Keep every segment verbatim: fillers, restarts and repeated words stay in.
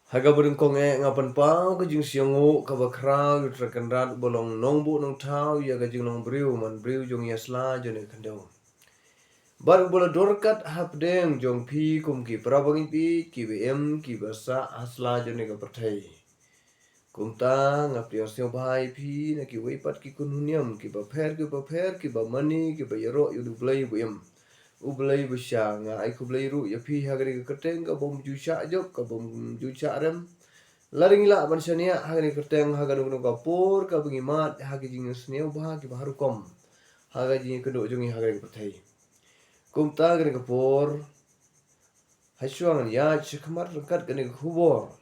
Ha kaba nyngkong eh nga pynpaw ka jingsngewnguh kaba khraw ïa u Trai Kynrad uba long nongbuh nongthaw ïa ka jinglong briew man briew jong ngi ha sla jong kane ka khyndew. Bad uba la don ryngkat hapdeng jong phi kum ki para bangeit kiba im kiba sah ha sla jong kane ka pyrthei. Kumta nga pdiang sngewbha ïa phi na kiwei pat ki khun hynñiew kiba pher kiba pher kiba mane kiba ïaroh ïa U Blei uba im, U Blei uba sha. Nga ai khublei ruh ïa phi ha kane ka kyrteng kabym ju shah jop kabym ju shah rem. Lada ngi lah ban shaniah ha kane ka kyrteng ha kano kano ka por kaba ngi mad ha ki jingsngewbha kiba har rukom ha ka jingïakynduh jong ngi ha kane ka pyrthei. Kumta kane ka por, ha shuwa ngan ïaid shakhmat ryngkat kane ka khubor,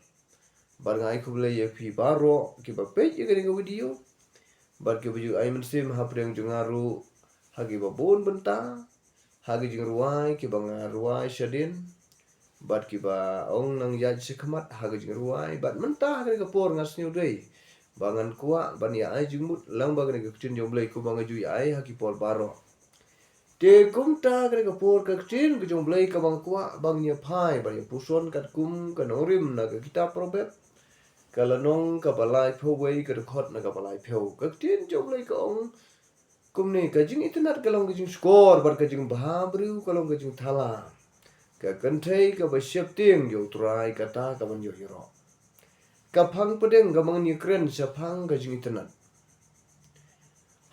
bad nga ai khublei ïa phi baroh kiba peit ïa kane ka video bad kiba ju ai mynsiem hapdeng jong nga ruh ha kiba bun bynta, ha ki jingrwai kiba nga rwai shadien bad kiba ong nang ïaid shakhmat ha ki jingrwai. Bad mynta ha kane ka por nga sngewdei ba ngan kwah ban ïa ai jingmut lang bad kane ka ktien jong U Blei kumba nga ju ïa ai ha ki por baroh. Te kumta kane ka por ka ktien ka jong U Blei kaba nga kwah ban ïa phai ban ïa puson katkum ka nongrim na ka kitab Proverb, ka lynnong kaba laiphew wei ka dkhot na kaba laiphew. Ka ktien jong U Blei ka ong kumne: ka jingitynnat ka long ka jingshukor bad ka jingbhabriew ka long ka jingthala. Ka kynthei kaba sheptieng ïa U Trai kata ka ban ïoh ïaroh. Ka phang pdeng kaba ngan ïakren shaphang ka jingitynnat.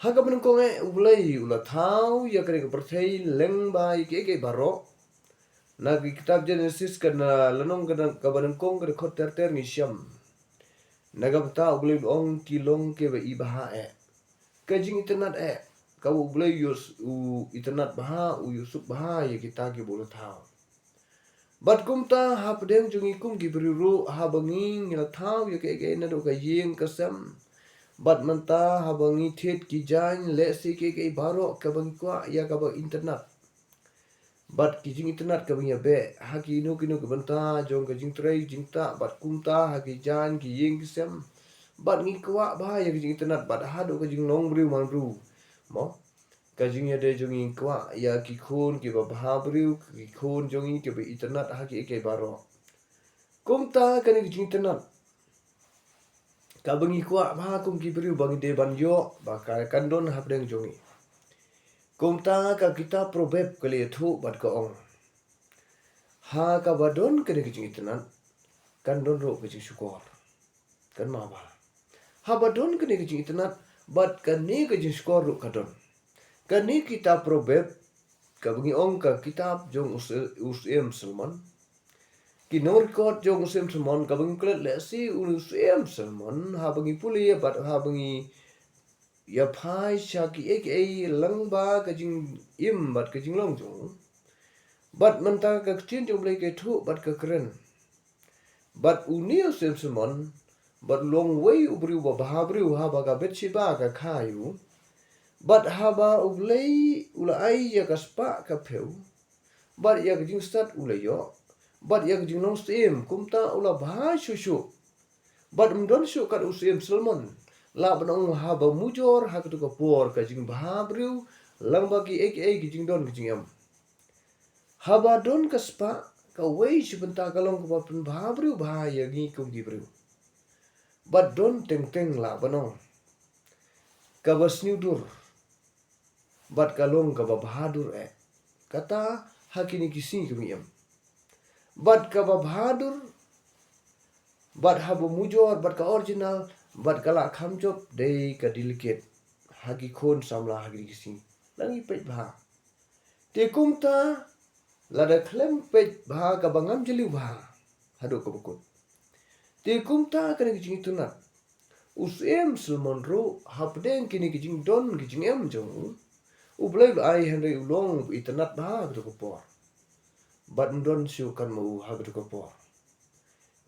Ha kaba nyngkong eh U Blei u la thaw ïa kane ka pyrthei lyngba ïa kiei kiei baroh. Na ka kitab Genesis ka lynnong kaba nyngkong ka dkhot ter ter ngi shem. Na ka bynta U Blei u ong ki long kiba ibha eh. Ka jingitynnat eh kaba U Blei u itynnat bha, u ïasuk bha ïa kita kiba u la thaw. Bad kumta hapdeng jong ngi kum ki briew ruh, haba ngi ngi la thaw ïa kiei kiei naduh ka ïing ka sem. Bad mynta haba ngi thied ki jaiñ, lehse kiei kiei baroh kaba ngi kwah ïa kaba itynnat. Bad ki jingitynnat kaba ngi ïa beh ha kino kino ki bynta jong ka jingtrei jingktah bad kumta ha ki jaiñ ki ïing ki sem. Bad ngi kwah bha ïa ki jingitynnat bad haduh ka jinglong briew man briew. Mo? Ka jingïadei jong ngi kwah ïa ki khun kiba bhabriew, ki khun jong ngi kiba itynnat ha kiei kiei baroh. Kumta kane ka jingitynnat kaba ngi kwah bha kum ki briew ba ngi dei ban ïoh ba ka kan don hapdeng jong ngi. Kumta ka kitab Proverb ka la ïathuh bad ka ong, ha kaba don kane ka jingitynnat kan don ruh ka jingshukor. Kan map bha. Haba don kane ka jingitynnat bad kane ka jingshukor ruh ka don. Kane kitab Proverb kaba ngi ong ka kitab jong u Sy-, u Syiem Solomon. Ki nongrecord jong u Syiem Solomon kaba ngi klet lehse u Syiem Solomon haba ngi pule bad haba ngi ïa phai sha kiei kiei lyngba ka jingim bad ka jinglong jong u. Bad mynta ka ktien jong U Blei ka ïathuh bad ka kren. Bad une u Syiem Solomon bad u long uwei u briew uba bhabriew haba ka Bathsheba ka kha ïa u. Bad haba U Blei u la ai ïa ka spah ka phew bad ïa ka jingstad u la ïoh bad ïa ka jinglong syiem, kumta u la bha shuh shuh. Bad ym don shuh kat u Syiem Solomon, lah ban ong haba mujor ha kato ka por ka jingbhabriew lyngba kiei kiei ki jingdon ki jingem. Haba don ka spah, kawei shi bynta ka long kaba pynbhabriew bha ïa ngi kum ki briew. Bad don teng teng lah ban ong kaba sniew dur bad ka long kaba bha dur eh. Kata ha kine ki sngi ki bym im. Bad kaba bha dur bad haba mujor bad ka original bad ka la kham jop dei ka delicate ha ki khun samla ha kine ki sngi. Lah ngi peit bha. Te kumta lada khlem peit bha kaba ngam jylliew bha haduh kaba kut. Te kumta kane ka jingitynnat. U Syiem Solomon ruh hapdeng kine ki jingdon ki jingem jong u, U Blei u la ai hynrei u long u itynnat bha ha kato ka por. Bad ym don shuh kat ma u ha kato ka por.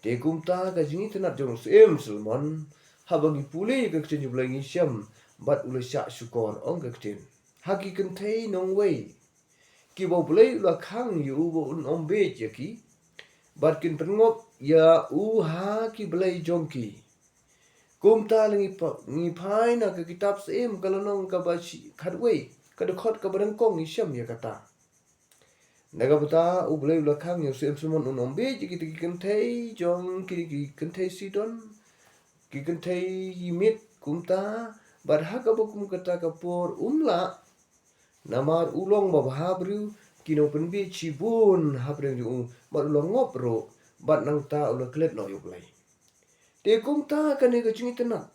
Te kumta ka jingitynnat jong u Syiem Solomon, haba ngi pule ka ktien U Blei ngi shem bad u la shah shukor, ong ka ktien. Ha ki kynthei nongwei kiba U Blei u la khang ïa u ba un ym bieit ïa ki bad kin pynngop ïa u ha ki blei jong ki. Kumta lada ngi pa-, ngi phai na ka kitab Syiem ka lynnong kaba shi-, khatwei, ka dkhot kaba nyngkong ngi shem ïa kata. Na ka bynta U Blei u la khang ïa u Syiem Solomon un ym bieit ïa kita ki kynthei jong ki, ki kynthei Sidon, ki kynthei ki miet kumta, bad ha kaba kum kata ka por um lah, namar u long ba bha briew, ki nongpynbieit shibun hapdeng jong u, bad u la ngop ruh, bad nangta u la klet noh ïa U Blei. Te kumta kane ka jingitynnad,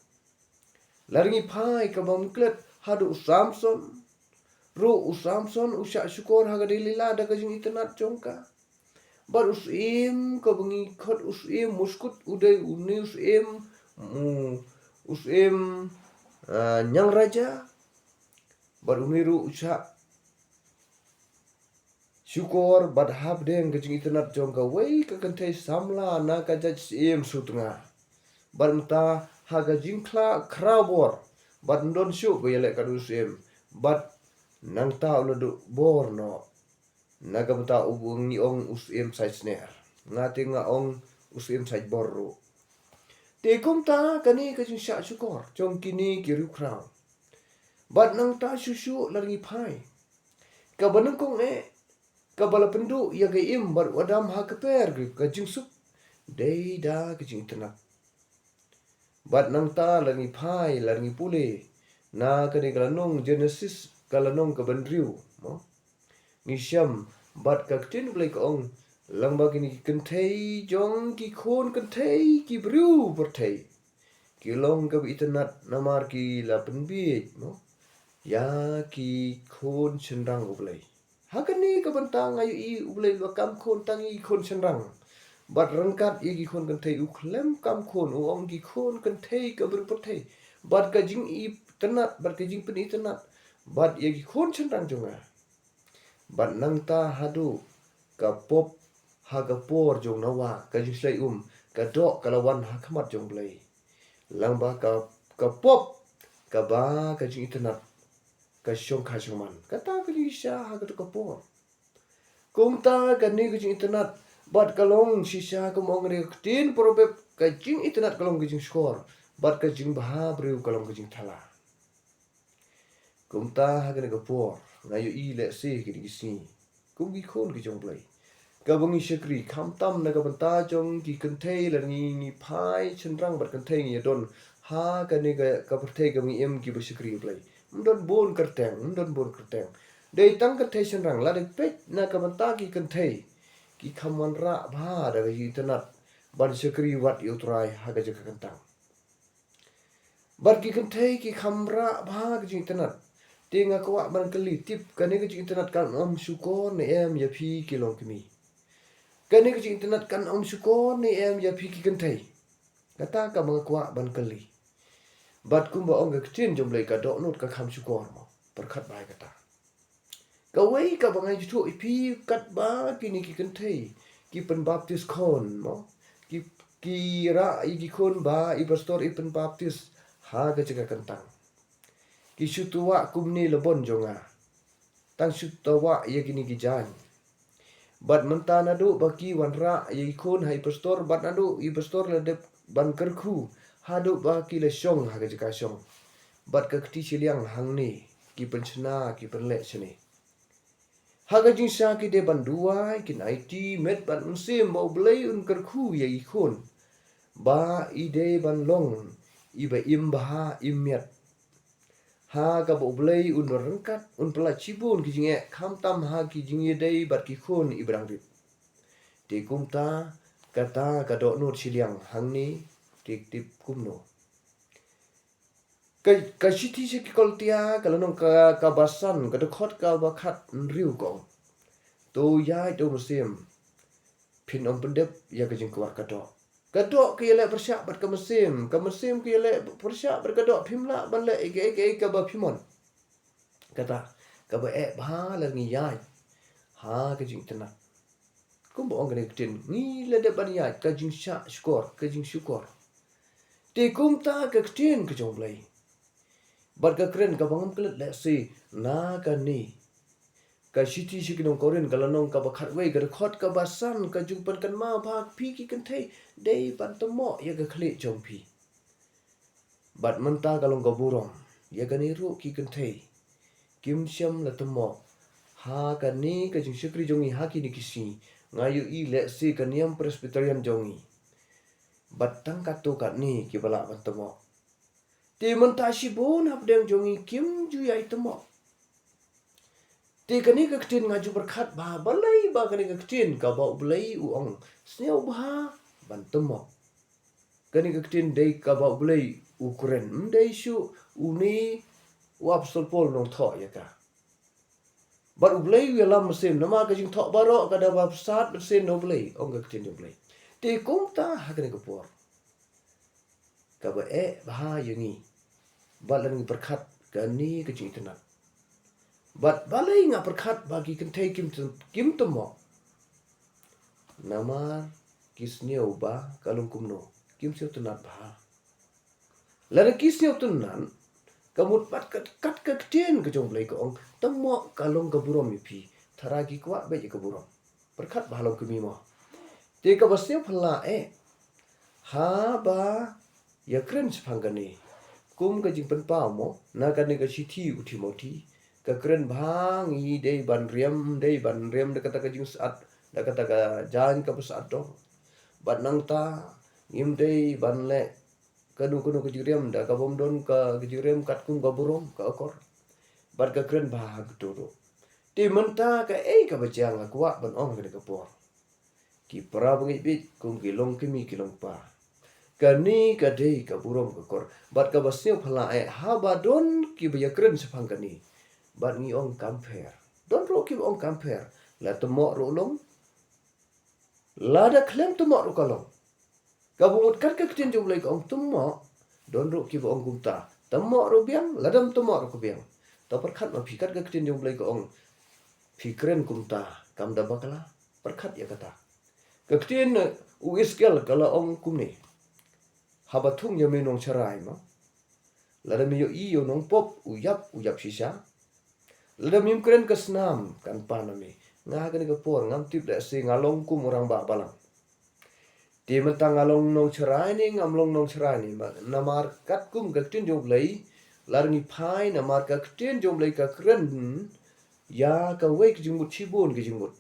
la ring i phai kaba ym klet haduh u Samson. Ruh u Samson u shah shukor ha ka Delila da ka jingitynnad jong ka. Bad u syiem kaba ngi khot u syiem muskut u dei une u syiem, u, u syiem, ah, ñiang raja. Bad une ruh u shah shukor bad hapdeng ka jingitynnad jong kawei ka kynthei samla na ka jaiñsyiemsutnga. Bad mynta ha ka jingkhla khraw bor, bad ym don shuh ba ïaleh katto u syiem, bad nangta u la duh bor noh. Na ka bynta u ba ngi ong u syiem sait sner, nga te nga ong u syiem sait bor ruh. Te kumta kane ka jingshah shukor jong kine ki riewkhraw. Bad nangta shuh shuh la ring i phai kaba nyngkong eh, kaba la pynduh ïa ka Im bad u Adam ha ka per, ka jingsuk dei da ka jingitynnad. Bad nangta la ring i phai, la ring i pule na kane ka lynnong Genesis, ka lynnong kaba hynriew, mo. Ngi shem bad ka ktien U Blei ka ong, lyngba kine ki kynthei jong ki khun kynthei ki briew pyrthei, ki long kaba itynnad namar ki la pynbieit, mo, ïa ki khun shynrang U Blei. Ha kane ka bynta nga ïohi U Blei u la kam khun tang ïa ki khun shynrang. Bad ryngkat ïa ki khun kynthei u khlem kam khun, u ong ki khun kynthei ka briew pyrthei. Bad ka jingitynnad, bad ka jingpynitynnad, bad ïa ki khun shynrang jong nga. Bad nangta haduh ka pop ha ka por jong Noah, ka jingshlei um, ka doh ka la wan ha khmat jong U Blei. Lyngba ka, ka pop, kaba ka jingitynnad ka shongkha shongman. Kata ka jingshisha ha kato ka por. Kumta kane ka jingitynnad, bad ka long shisha, kum ong kane ka ktien Proverb, ka jingitynnad ka long ka jingshukor, bad ka jingbha briew ka long ka jingthala. Kumta ha kane ka por, nga ïohi lehse kine ki sngi, kum ki khun ki jong U Blei, kaba ngi shakri, khamtam na ka bynta jong ki kynthei, lane ngi, ngi phai shynrang bad kynthei ngi ïa don ha kane ka, ka pyrthei kaba ngi im kiba shakri U Blei. Ym don bun kyrteng, ym don bun kyrteng. Dei tang kynthei shynrang, lada peit na ka bynta ki kynthei, ki kham wanrah bha da ka jingitynnad ban shakri wad ïa U Trai ha ka jaka kyntang. Bad ki kynthei ki kham rah bha ka jingitynnad. Te nga kwah ban kylli, tip kane ka jingitynnad kan ym shukor ne em ïa phi ki longkmie? Kane ka jingitynnad kan ym shukor ne em ïa phi ki kynthei? Kata kaba nga kwah ban kylli. Bad kumba ong ka ktien jong U Blei, ka dohnud ka kham shukor, mo. Pyrkhat bha ïa kata. Kawei kaba nga ïathuh ïa phi, katba kine ki kynthei ki pynbaptis khun, mo, ki, ki rah ïa ki khun ba i pastor i pynbaptis ha ka jaka kyntang. Ki shu tawah kumne la bun jong nga. Tang shu tawah ïa kine ki jaiñ. Bad mynta naduh ba ki wanrah ïa ki khun ha i pastor, bad naduh i pastor la dep ban kyrkhu, haduh ba ki la shong ha ka jaka shong. Bad ka kti shiliang hangne, ki pynshna, ki pynleh shane. Ha ka jingshisha ki dei ban duwai, kin aiti met bad mynsiem ba U Blei un kyrkhu ïa ki khun. Ba i dei ban long iba im bha, im miat. Ha kaba U Blei un don ryngkat, un pyllait shibun ki jingeh, khamtam ha ki jingïadei bad ki khun iba dang rit. Te kumta, kata ka dohnud shiliang hangne, te tip kumno. Ka, ka shithi sha ki Kolosia, ka lynnong ka, kaba san, ka dkhot kaba khathynriew ka ong. To ïaid da u mynsiem, phin ym pyndep ïa ka jingkwah ka doh. Ka doh ka ïaleh pyrshah bad ka mynsiem, ka mynsiem ka ïaleh pyrshah bad ka doh, phim lah ban leh ei ei ei kaba phi mon. Kata, kaba eh bha lada ngi ïaid ha ka jingitynnad. Kumba ong kane ka ktien, ngi la dep ban ïaid ka jingshah shukor, ka jingshukor. Te kumta ka ktien ka jong U Blei. Bad ka kren kaba ngam klet lehse na kane ka shithi sha ki nong Korinth, ka lynnong kaba khatwei, ka dkhot kaba san, ka jingpynkynmaw ba phi ki kynthei dei ban tymmoh ïa ka khlieh jong phi. Bad mynta ka long ka burom ïa kane ruh ki kynthei kim shym la tymmoh Ha kane ka jingshakri jong ngi ha kine ki sngi, nga ïohi lehse ka niam Presbyterian jong ngi, bad tang katto katne kiba lah ban tymok. Te mynta shibun hapdeng jong ngi kim ju ïai tymok. Te kane ka ktien nga ju pyrkhat ba balei ba kane ka ktien kaba U Blei u ong sngewbha ban tymok. Kane ka ktien dei kaba U Blei u kren, ym dei shuh une u Apostol Paul u nongthoh ïa ka. Bad U Blei u ïalam mynsiem, namar ka jingthoh baroh ka dei ba pynshad mynsiem na U Blei, ong ka ktien U Blei. Te kumta ha kane ka por, kaba eh bha ïa ngi, bad lada ngi pyrkhat kane ka jingitynnad. Bad balei nga pyrkhat ba ki kynthei kim tym-, kim tymok? Namar ki sngew ba ka long kumno, kim sngewtynnad bha. Lada ki sngewtynnad, ka mut bad kat, kat ka ktien ka jong U Blei ka ong, tymok ka long ka burom ïa phi, tharai ki kwah beit ïa ka burom. Pyrkhat bha long kmie mo. Te kaba sngewphylla eh, haba ïakren shaphang kane, kum ka jingpynpaw mo na kane ka shithi u Timothi, ka kren ba ngi dei ban riam, dei ban riam da kata ka jingsat, da kata ka jaiñ kaba sat dor. Bad nangta ngim dei ban leh kano kano ka jingriam da kaba ym don ka, ka jingriam katkum ka burom, ka akor. Bad ka kren ba ha kato ruh. Te mynta kaei kaba jia nga kwah ban ong ha kane ka por, ki para bangeit beit, kum ki long kmie ki long kpa, kane ka dei ka burom ka akor. Bad kaba sngewphylla eh, haba don kiba ïakren shaphang kane, bad ngi ong kam pher. Don ruh kiba ong kam pher. La tymok ruh long, lada khlem tymok ruh ka long. Kaba mut kat ka ktien jong U Blei ka ong tymok, don ruh kiba ong kumta. Tymok ruh biang, lada ym tymok ruh ka biang. To pyrkhat ma phi, kat ka ktien jong U Blei ka ong phi kren kumta, kam da bakla. Pyrkhat ïa kata. Ka ktien, eh, u Esekiel ka la ong kumne. Haba thung ïa me u nongsharai mo, lada me ïohi ïa u nongpop u ïap, u ïap shisha, lada mem kren ka snam kan pan na me. Nga ha kane ka por ngam tip lehse nga long kum u rangbah balang. Te mynta nga long nongsharai ne ngam long nongsharai ne, ma-, namar katkum ka ktien jong U Blei, lada ngi phai, namar ka ktien jong U Blei ka kren ïa kawei ka jingmut shibun ka jingmut.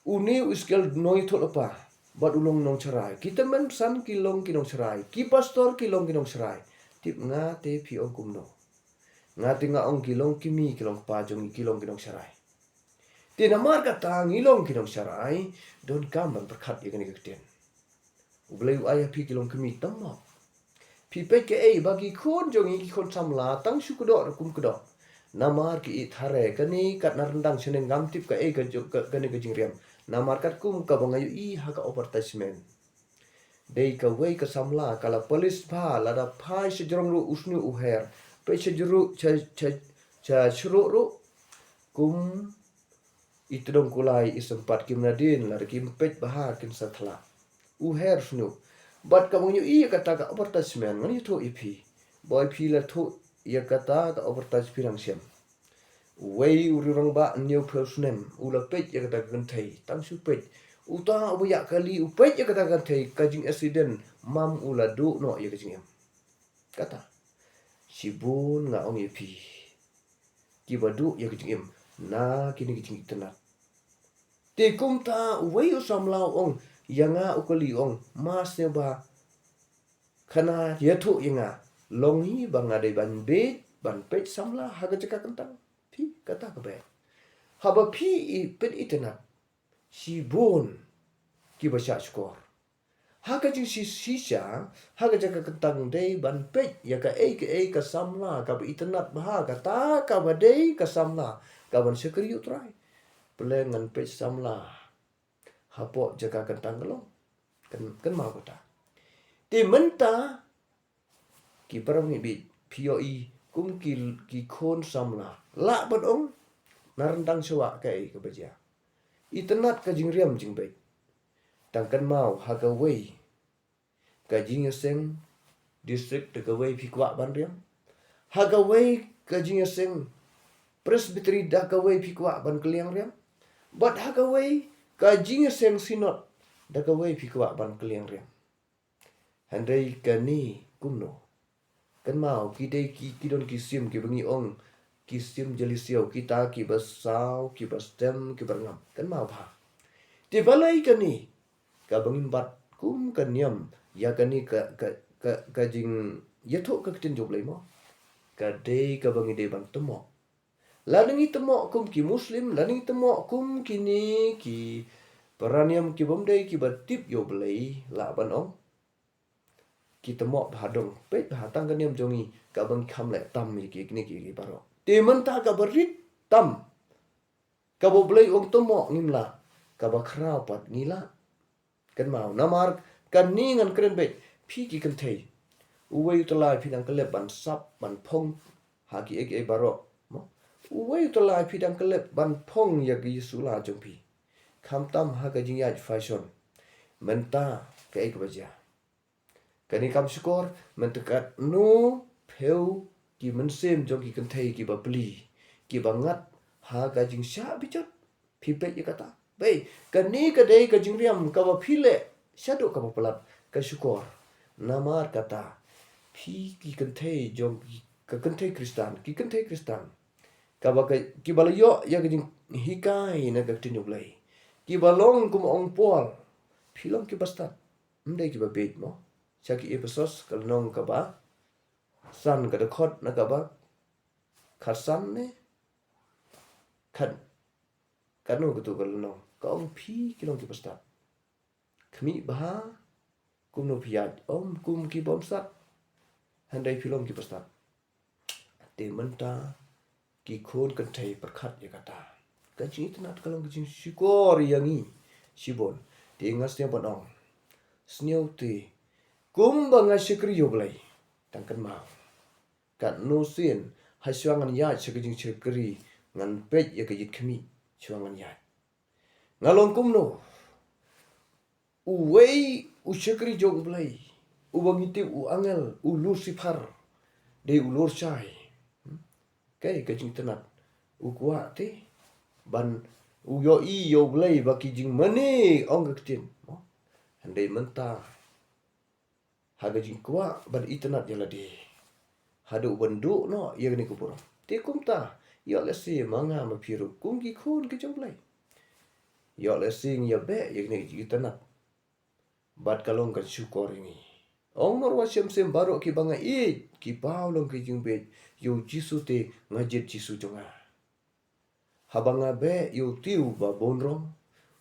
Une u Esekiel u nongïathuhlypa bad u long nongsharai. Ki tymmen basan ki long ki nongsharai. Ki pastor ki long ki nongsharai. Tip nga te phi ong kumno? Nga te nga ong ki long kmie, ki long kpa jong ngi, ki long ki nongsharai. Te namar kata ngi long ki nongsharai, donkam ban pyrkhat ïa kane ka ktien. U Blei u ai ha phi ki long kmie, tymok. Phi peit kaei ba ki khun jong ngi, ki khun samla, tang shu kdoh ruh kum kdoh. Namar ki ïeit thare, kane katno ryndang shaneng ngam tip kaei ka jong, ka, kane ka jingriam. Namar katkum kaba nga ïohi ha ka advertisement, dei kawei ka samla ka la palis bha, lada phai sha jrong ruh u sniew u her. Peit sha jrong, sha, sha, sha shruk ruh, kum i tdong kulai i sympat, kim nadien, lada kim peit bha kin sa thlak. U her sniew. Bad kaba ngan ïohi ïa kata ka advertisement, ngan ïathuh ïa phi. Ba phi la thuh ïa kata ka advertisement phi nang shem. Uwei u rangbah hynñiewphew snem u la peit ïa kata ka kynthei, tang shu peit. Uta uba ïa kali u peit ïa kata ka kynthei, ka jingaccident, mam u la duh noh ïa ka jingim. Kata. Shibun nga ong ïa phi, kiba duh ïa ka jingim na kine ki jingitynnad. Te kumta uwei u samla u ong ïa nga, u kali u ong, ma sngewbha khana ïathuh ïa nga, long hi ba nga dei ban bit, ban peit samla ha ka jaka kyntang? Phi, kata ka beit. Haba phi i peit itynnad, shibun kiba shah shkor. Ha ka jingshisha, ha ka jaka kyntang dei ban peit ïa kaei kaei ka samla kaba itynnad bha, kata kaba dei ka samla kaban shakri ïa U Trai. Pynlong ngan peit samla hapoh jaka kyntang ka long. Kan, kan mau kata. Te mynta ki para bangeit beit, phi ïohi kum ki, ki khun samla, lah ban ong na ryndang shuwa kaei kaba jia. Itynnad ka jingriam jingbeit. Tang kynmaw, ha kawei ka jingïaseng district da kawei phi kwah ban riam. Ha kawei ka jingïaseng presbytery da kawei phi kwah ban kylliang riam. Bad ha kawei ka jingïaseng synod da kawei phi kwah ban kylliang riam. Hynrei kane kumno? Kynmaw, ki dei ki, ki don ki sim kiba ngi ong ki sim jylliew, kita kiba saw, kiba stem, kiba rngam. Kynmaw bha. Te balei kane kaba ngim bat kum ka niam ïa kane ka, ka, ka, ka jingïathuh ka ktien jong U Blei mo? Ka dei kaba ngi dei ban tymok. Lada ngi tymok kum ki Muslim, lada ngi tymok kum kine ki para niam kibym dei kiba tip ïa U Blei, lah ban ong ki tymok bha dong. Peit bha tang ka niam jong ngi kaba ngi kham leh tam ïa ki, kine ki, ki baroh. Te mynta kaba rit tam, kaba U Blei u ong tymok ngim lah, kaba khraw pat ngi lah. Kynmaw, namar kane ngan kren beit, phi ki kynthei. Uwei u tyllai phi dang kyllep ban sap, ban phong ha kiei kiei baroh mo? Uwei u tyllai phi dang kyllep ban phong ïa ki ïa sula jong phi. Khamtam ha ka jingïaid fashion. Mynta kaei kaba jia? Kane kam shukor, mynta katno phew ki mynsiem jong ki kynthei kiba pli, kiba ngat ha ka jingshah bijot. Phi peit ïa kata. Bei, kane ka dei ka jingriam kaba phi leh shaduh kaba palat, ka shukor. Namar kata, phi ki kynthei jong ki, ka kynthei Khristan, ki kynthei Khristan, kaba ka, kiba la ïoh ïa ka jinghikai na ka ktien U Blei, kiba long kum ong Paul, phi long kiba stad, ym dei kiba bieit mo. Sha ki Ephesos ka lynnong kaba san, ka dkhot na kaba khatsan ne khat, katno katu ka lynnong, ka ong phi ki long kiba stad. Khmih bha kumno phi ïaid, ym kum ki bym stad. Hynrei phi long kiba stad. Te mynta ki khun kynthei pyrkhat ïa kata. Ka jingitynnad ka long ka jingshukor ïa ngi shibun. Te nga sngewbha ban ong, sngewte, kumba nga shakri ïa U Blei, tang kynmaw, katno sien ha shuwa ngan ïaid sha ka jingshakri, ngan peit ïa ka ïit khmih shuwa ngan ïaid. Nga long kumno? Uwei u shakri jong U Blei, uba ngi tip u angel, u Lucifer, dei u lurshai. Hmm? Kaei ka jingitynnad? U kwah te ban, u ïohi ïa U Blei ba ki jingmane, ong ka ktien mo. Hynrei mynta ha ka jingkwah ban itynnad ïa lade, haduh ban duh noh ïa kane ka burom. Te kumta, ïoh lehse ma nga ma phi ruh kum ki khun ki jong U Blei, ïoh lehse ngi ïa beh ïa kane ka jingitynnad. Bad ka long ka shukor ïa ngi. Ong, nor wa shem shem baroh kiba nga ïeit, ki paw long ki jingbieit, ïa U Jisu te nga jied Jisu jong nga. Haba nga beh ïa u tiew ba bun rong,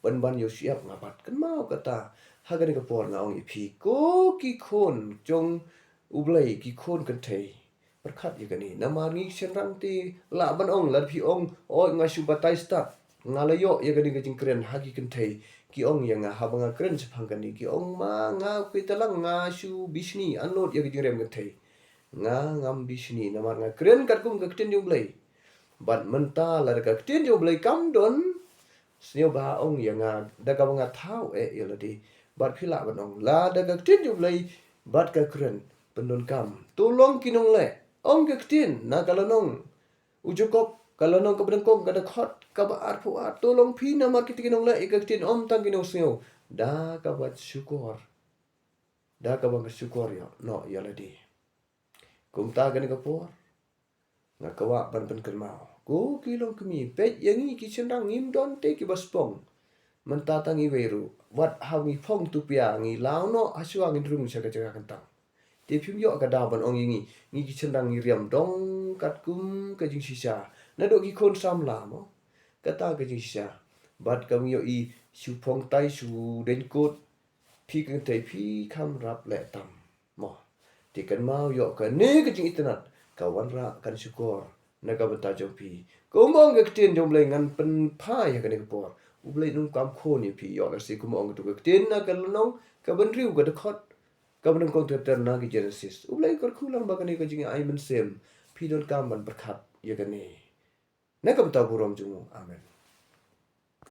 ban ban ïa u shyiap nga bat. Kynmaw kata, ha kane ka por nga ong ïa phi, ko ki khun jong U Blei, ki khun kynthei, pyrkhat ïa kane. Namar ngi shynrang te lah ban ong, lada phi ong, oi nga shu batai stad, nga la ïoh ïa kane ka jingkren ha ki kynthei. Ki ong ïa nga haba nga kren shaphang kane, ki ong ma nga kwah tang nga shu bishni, anlot ïa ka jingrem kynthei. Nga ngam bishni namar nga kren katkum ka ktien jong U Blei. Bad mynta lada ka ktien jong U Blei kam don, sngewbha ong ïa nga da kaba nga thaw eh ïa lade. Bad phi lah ban ong, lada ka ktien jong U Blei bad ka kren pyndonkam, to long ki nongleh. Ong ka ktien na ka lynnong u Jakob, ka lynnong kaba nyngkong, ka dkhot kaba arphew ar, to long phi namar kita ki nongleh ïa ka ktien, ym tang ki nongsngew. Da kaba shukor, da kaba nga shukor ïa, noh ïa lade. Kumta kane ka por nga kwah ban pynkynmaw, ko ki long kmie, peit ïa ngi ki shynrang, ngim don te kiba spong. Mynta tang iwei ruh, wat haba ngi phong tupia ngi law noh, ha shuwa ngin rung sha ka jaka kyntang. Te phim ïoh ka daw ban ong ïa ngi, ngi ki shynrang ngi riam dong katkum ka jingshisha. Naduh ki khun samla mo, kata ka jingshisha. Bad kam ïohi shu phong tai, shu deng kut, phi kynthei phi kham rap leh tam mo. Te kynmaw, ïoh kane ka jingitynnad, ka wanrah, kan shukor na ka bynta jong phi. Kumba ong ka ktien jong U Blei, ngan pynphai ha kane ka por. U Blei un ym kam khun ïa phi, ïoh lehse kumba ong katu ka ktien na ka lynnong kaba hynriew, ka dkhot kaba nyngkong ter ter na ki Genesis. U Blei un kyrkhu lang ba kane ka jingai mynsiem phi donkam ban pyrkhat ïa kane. Na ka bynta burom jong u. Amen.